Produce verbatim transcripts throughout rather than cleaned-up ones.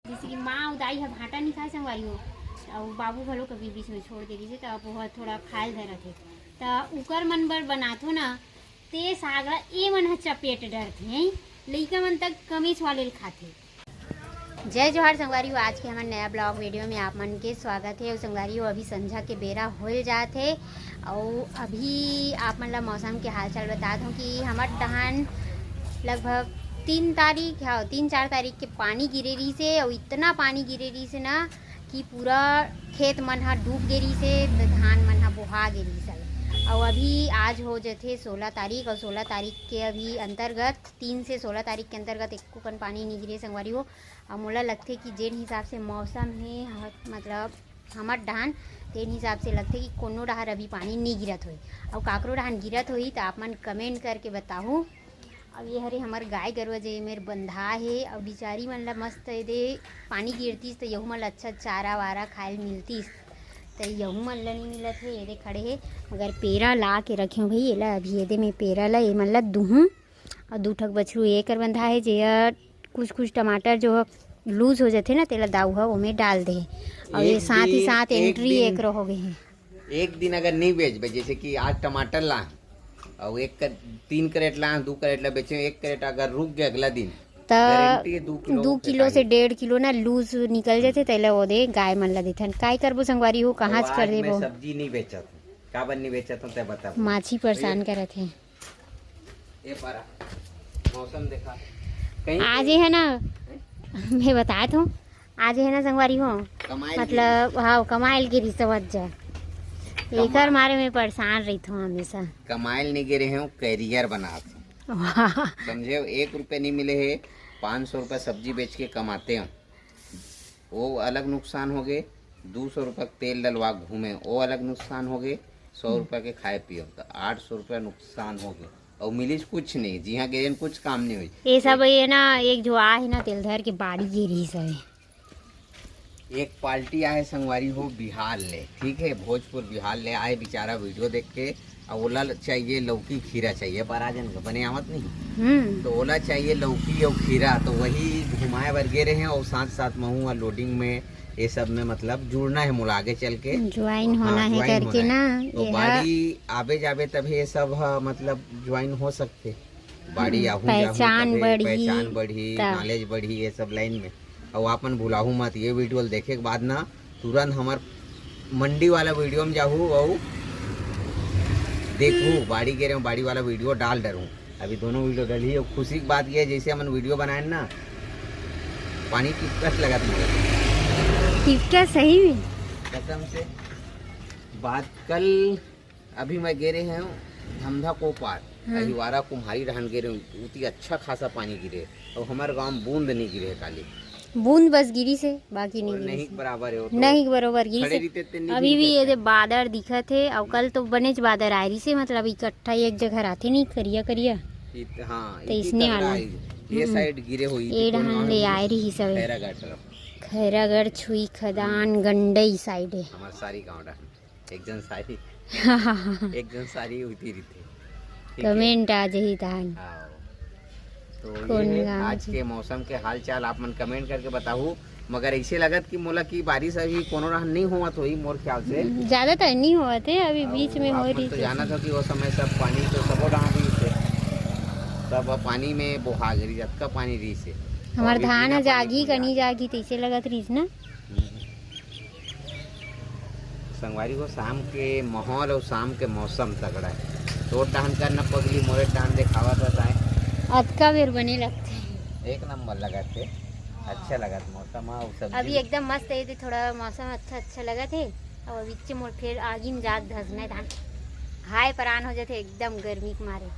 जैसे कि माँ अउ दाई ह भांटा नहीं खाए संगवारी हो, अउ बाबू घलो कभी बीच में छोड़ दे रहिसे, त अब वो थोड़ा खाए ल धरत हे, त उकर मन बर बनाथो ना, ते साग ला ए मन ह चपेट डरथे, हैं? लइका मन तक कमेच वाले ल खाथे। जय जोहार संगवारी हो, आज के हमर नया ब्लॉग वीडियो में आप मन के स्वागत है। अउ संगवारी हो, अभी संझा के बेरा होल जात है, अउ अभी आप मन ला मौसम के हालचाल बता दूं कि हमर डहान लगभग तीन तारीख, हाँ, तीन चार तारीख के पानी गिरे रहिसे, अउ इतना पानी गिरे रहिसे ना कि पूरा खेत मन ह डूब गे रहिसे, धान मन ह बोहा गे रहिसे। अउ अभी आज हो जथे सोलह तारीख, अउ सोलह तारीख के अभी अंतर्गत, तीन से सोलह तारीख के अंतर्गत एको कन पानी नहीं गिरे संगवारी हो। अउ मोला लगथे कि जेन हिसाब से मौसम हे, ह-, मतलब हमर डहान, तेन हिसाब से लगथे कि कोनो डहार अभी पानी नहीं गिरत होही। अउ काकरो डहान गिरत होही त आप मन कमेंट करके बताहू। अब ये हरे हमर गाय गरुवा जे मेर बंधा हे, अउ बिचारी मन ला मस्त एदे पानी गिरतीस त यहू मन ला अच्छा चारा वारा खाए ल मिलतीस, त यहू मन ला नहीं मिलत हे। एदे खड़े हे, मगर पेरा ला के रखे हो भाई, एला अभी एदे में पेरा ला, ए मन ला दुहूं। अउ दू ठक बछरू एकर बंधा हे, जे ह कुछ कुछ टमाटर जो ह लूज हो जाथे ना, तेला दाऊ ह ओमे डाल दे। अउ ये एक साथ ही दिन, साथ एक एंट्री दिन, एक रहो गए हे। एक दिन अगर नहीं बेचबे, जैसे कि आज टमाटर ला, अउ एक कर, तीन कैरेट ला, दू कैरेट ला बेचे, एक कैरेट अगर रुक गए अगला दिन, त गारंटी है दू किलो दू के किलो से खाई। डेढ़ किलो ना लूज निकल जाथे, तेला ओदे गाय मन ला देथन। काय करबो संगवारी हो, कहाँ तो च कर आज मैं देबो? सब्जी नहीं बेचत हूँ, काबर नहीं बेचत हूँ, तै बता। माछी परेशान भैया। करत हे। ए पारा, मौसम देखा। कहीं आज पे ये है ना, मैं बताए तो, आज ये है ना संगवारी हो, कमाइल मतलब, हाँ, कमाइल गिरी समझ जा। कमा- एकर मारे मैं परेशान रहिथों हमेशा। कमाइल नहीं गिरे हूँ, करियर बनात हूँ। वाह। समझे हो? एक रुपये नहीं मिले है, पाँच सौ रुपये सब्जी बेच के कमाते हो। वो अलग नुकसान हो गए, दू सौ रुपये के तेल डलवा घूमे, वो अलग नुकसान हो गए, सौ रुपये के खाए पियो, तो आठ सौ रुपये नुकसान हो गए। और मिलिस कुछ नहीं, जिहाँ गिरेन कुछ काम नहीं हुई। ये सब ये ना, एक जो आ है ना, तेल धर के बाड़ी गिरी सब। एक पार्टी आए संगवारी हो बिहार ले, ठीक है, भोजपुर बिहार ले आए बेचारा वीडियो देख के। अब ओला चाहिए लौकी खीरा चाहिए, पर आज इनका बने आवत नहीं। हम्म। तो ओला चाहिए लौकी और खीरा, तो वही घुमाए बर गे रहे हैं। और साथ साथ महू और लोडिंग में, ये सब में मतलब जुड़ना है मोला आगे चल के। ज्वाइन हाँ, होना है ज्वाइन करके होना है। ना, तो ये बाड़ी आबे जाबे तभी ये सब ह, मतलब ज्वाइन हो सकते। बाड़ी हम्म, आहू जाहू पहचान तबे बढ़ही, पहचान बढ़ही, तब। नॉलेज बढ़ही, ये सब लाइन में। अउ आपन भुलाहू मत, ये वीडियो ल देखे के बाद ना तुरंत हमर मंडी वाला वीडियो में जाहू अउ देखहू, बाड़ी गे रहे, बाड़ी वाला वीडियो डाल डरहू। अभी दोनों वीडियो डलही। अउ खुशी की बात ये है, जैसे हमन वीडियो बनाए ना, पानी टिपकस लगत मोला। टिपका सही में? कसम से। बात कल अभी मैं गे रहे हूँ धमधा को पार, हाँ। अहिवारा कुम्हारी डहान गे रहे हूँ, उती अच्छा खासा पानी गिरे, और हमारे गाँव में बूंद नहीं गिरे काली। बूंद बस गिरी से, बाकी नहीं और गिरी नहीं से। बराबर है वो तो। नहीं बरोबर गिरी खड़े से। रहिते ते नहीं अभी भी गिरते। ये जो बादर दिखत हे, और कल तो बनेच बादर आए रही से, मतलब इकट्ठा एक जगह रहते नहीं, करिया करिया। इत-, हाँ, तो इतनी इसने तगड़ा वाला। है। ये हम्म। साइड गिरे हुई ये थी, कौन डहान गाँव ले गिरी? आए रही सब। खैरागढ़ तरफ। खैरागढ़, छुई खदान, गंडई साइड है। हमारे सारी गाँव डहान। एक जन सारी, एक जन सारी उती रहिथे। ठीक है? कमेंट आ जही तहान। हाँ। तो कौन ये है गाँव आज के? के मौसम के हाल चाल आप मन कमेंट करके बताहू। मगर ऐसे लगत कि मोला कि बारिश अभी कोनो रहन नहीं होवत होही मोर ख्याल से। हम्म, ज्यादातर नहीं होवत है, अभी और बीच में आप हो मन रही तो थी। जानत हो कि वो समय सब पानी तो सबो डहान रही से, सब पानी में बोहा गिरी, जतका पानी रही से। हमार अभी धान बिना ह पानी जागी कोई कनी जागे। जागी, तैसे लगत रहीस ना। हम्म। संगवारी हो, शाम के माहौल और शाम के मौसम तगड़ा है। तोर डहान कर न पगली, मोरे डहान देखावा था ताए। अतका बेर बने लगथे। एक नंबर लगत हे, अच्छा लगत मौसम ह, अउ सब्जी अभी भी। एकदम मस्त है, थोड़ा मौसम अच्छा, अच्छा लगत हे। और अभी चे मोर फिर आगी में जात धसना है धान। हाय परान हो जाते एकदम गर्मी के मारे।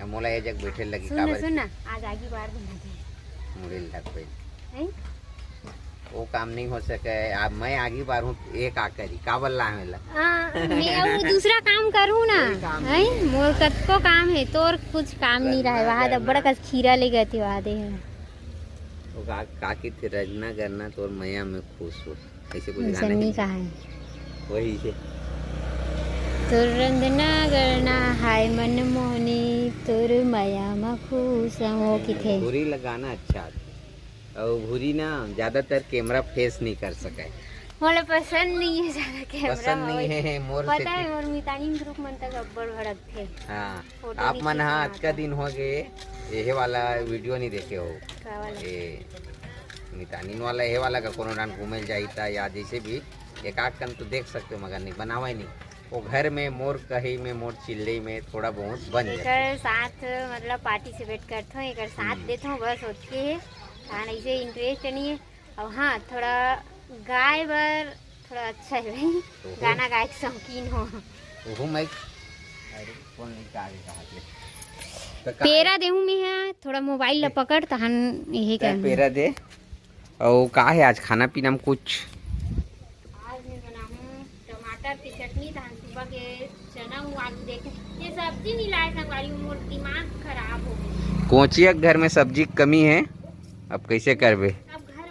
अब मोला ये जग बैठे लगी, सुन ना, काबर सुन ना, आज आगी बार दूंगा। मुड़े लग गई। हैं? वो काम नहीं हो सके। अब मैं आगी बार हूँ, एक आ करी, काबर ला मेला? हाँ, मैं वो दूसरा काम करूँ ना। कोई काम हैं? नहीं है। मोर कतको काम है, तोर कुछ काम नहीं रहे। रंजना वहाँ तो करना। बड़ा कस खीरा ले गए थे, वहाँ दे हैं। वो का, का की थी, "रंजना करना तोर मया में खुश हो।" ऐसे कुछ गाना सन्नी है। का है। वही है। तोर रंजना करना हाय मन मोहनी, तोर मया में खुश हो, किथे। पूरी लगाना अच्छा आता। अउ भूरी ना ज्यादातर कैमरा फेस नहीं कर सके। मोला पसंद नहीं है ज्यादा कैमरा पसंद नहीं होए। है, मोर पता सेती है, मोर मितानी group मन तक अब्बड़ भड़कथे। हाँ, फोटो आप नहीं मन खींच हा पाता। अतका दिन हो गए, एहे वाला वीडियो नहीं देखे हो। का वाला? ए, मितानी वाला, एहे वाला का कोनो डान घूमे ल जाई ता या जैसे भी एक आध कन तो देख सकते हो, मगर नहीं बनावा ही नहीं। वो घर में मोर कही में, मोर चिल्लई में थोड़ा बहुत बन जाथे। एकर साथ मतलब पार्टिसिपेट करथों, एकर साथ हम्म। देथों, बस ओतके हे। खान ऐसे इंटरेस्ट नहीं है। और हाँ, थोड़ा गाय बर थोड़ा अच्छा है भाई, ओहो। गाना गाए के शौकीन हो। ओहो, मैं, अरे, कौन नहीं गा के कहा थे? तो का पेरा देहूँ मैं हा, थोड़ा मोबाइल ला पकड़, तहन यही तै कर। पेरा दे। और का है आज खाना पीना में कुछ? आज मैं बनाहूँ टमाटर के चटनी, तहन सुबह के चना हूँ, आलू देखे। ये सब्जी नहीं लाए संगवारी, मोर दिमाग खराब हो गया। कोचिया के घर में सब्जी की कमी है, अब कैसे करबे? अब घर,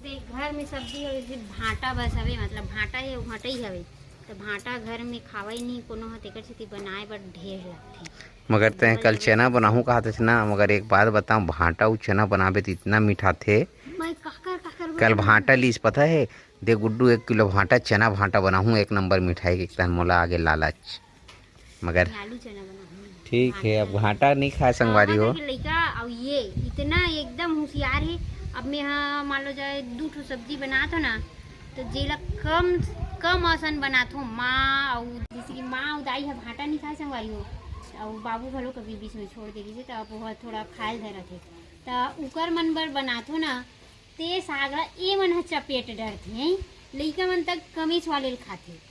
देख, घर में सब्जी है, सिर्फ भांटा बस हवे, मतलब भांटा है, वो भांटा ही हवे। तो भांटा घर में खावा ही नहीं कोनो ह, तेकर सेती बनाए बर ढेर लगथे। मगर तैं कल चना बनाहूँ कहा थे ना, मगर एक बात बताऊँ, भांटा अउ चना बनाबे तो इतना मिठाथे। मैं काकर, काकर कल बनाऊँ? भांटा लीस पता है, दे गुड्डू, एक किलो भांटा, चना भांटा बनाहूँ, एक नंबर मिठाई के, एक तहन मोला आगे लालच। मगर मैं आलू चना बनाहूँ। ठीक है, अब भांटा नहीं खाए संगवारी हो। के लइका, अब ये इतना एकदम होशियार है। अब मैं, हाँ, मान लो जाए दू ठो सब्जी बनात हो ना, तो जेला कम, कम असन बनात हो। माँ अउ जैसे कि माँ अउ दाई ह भांटा नहीं खाए संगवारी हो, अउ बाबू घलो कभी बीच में छोड़ दे रहिसे, तो अब वो थोड़ा खाए धरत है, तो उकर मन बर बनात हो ना, ते साग ला ए मन ह चपेट डरथे, हैं? लइका मन तक कमेच वाले ल खाथे।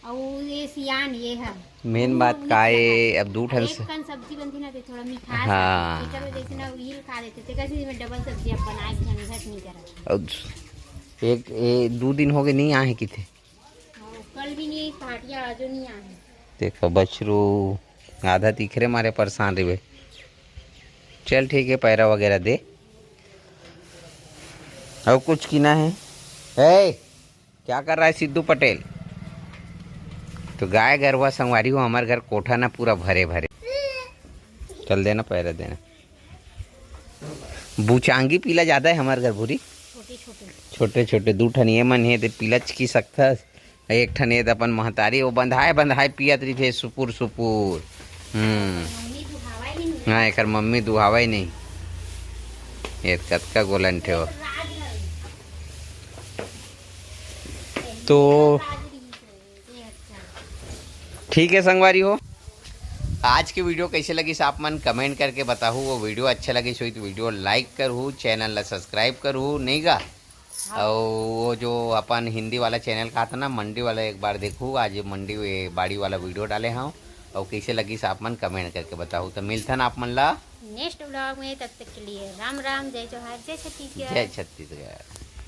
अउ ये सियान, ये ह। मेन बात का ए, अब दू ठन एक से कन सब्जी बनथे ना, ते थोड़ा मिठास हाँ। आथे। तेकर वजह से ना उही ल खा लेथे। तेकर से मैं डबल सब्जी अब बनाए के झंझट नहीं करत। अउ एक, ए, दू दिन हो गए नहीं आए किथे। हाँ, कल भी नहीं आई, पहाटिया आजो नहीं आए। देखो बछरू, आधा तीखरे मारे परेशान रहिबे। चल ठीक है, पैरा वगैरह दे। और कुछ किना है? ए, क्या कर रहा है सिद्धू पटेल? तो गाय गरवा संगवारी हो, हमारे घर कोठा ना पूरा भरे भरे। चल देना, पैरा देना। बुचांगी पीला ज्यादा है हमारे घर भूरी। छोटे छोटे। छोटे छोटे दू ठन ये मन हे, ते पीला चकी सकथस। एक ठन ये अपन महतारी, वो बंधाए बंधाए पियत रहिथे सुपुर सुपुर। हम्म। मम्मी दुहावय नहीं। हाँ, एकर मम्मी दुहावय नहीं। ये कतका गोलन ठेव। तो ठीक है संगवारी हो, आज के वीडियो कैसे लगिस आप मन कमेंट करके बताहू। वो वीडियो अच्छा लगिस होई तो वीडियो लाइक करहू, चैनल ला सब्सक्राइब करहू, नहीं गा? हाँ। और वो जो अपन हिंदी वाला चैनल का था ना, मंडी वाला, एक बार देखू, आज मंडी, ये बाड़ी वाला वीडियो डाले हूँ। और कैसे लगिस आप मन कमेंट करके बताहू। तो मिलथन आप मन ला नेक्स्ट व्लॉग में, तब तक के लिए राम राम, जय जोहार, जय छत्तीसगढ़। जय छत्तीसगढ़।